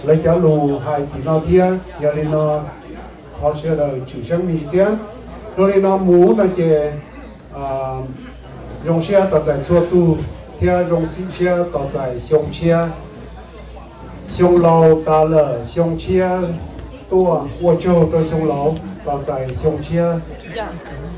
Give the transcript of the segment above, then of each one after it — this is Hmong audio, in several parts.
Lawv cov lus hais tim no thiab, yog li no thov sawv daws tsim siab me ntsis thiab. Zoo li no mus no ces zoo siab tos txais txhua tus thiab zoo siab tos txais xyoo tshiab. Xyoo laus tas lawm, xyoo tshiab tuaj, ua tsaug rau xyoo laus, tos txais xyoo tshiab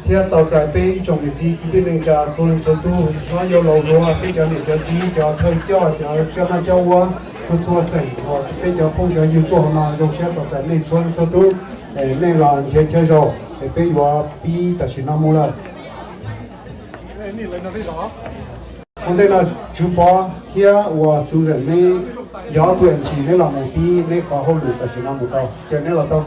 thiab tos txais peb ib tsoom niam txiv kwv tij neej tsa txhua leej txhua tug, hlob yau laus hluas, peb cov niam cov txiv, cov thawj coj, cov coj noj coj ua, txhua txhua xeem uas peb cov phooj cov ywg tuaj hauv no, zoo siab tos txais nej txhua leej txhua tug. Nej los nrhiav chaw zaum es peb yuav pib tam sim no mus lawm. Ua ntej no Tswv Pov thiab uas Susan, neb yog ob tug M C, neb los mus pib neb qhov hauj lwm tam sim no mus tau, ces neb los tau.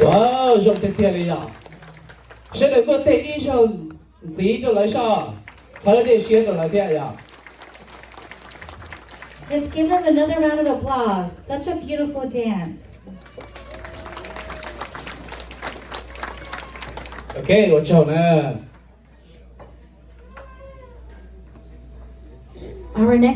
Ua zoo tiag tiag li yom. Sawv daws muaj tej ib zaug ntxiv rau lawv soj, txhawb tej siab rau lawv thiab yom. Let's give them another round of applause. Such a beautiful dance. Ok, ua tsaug na. Our next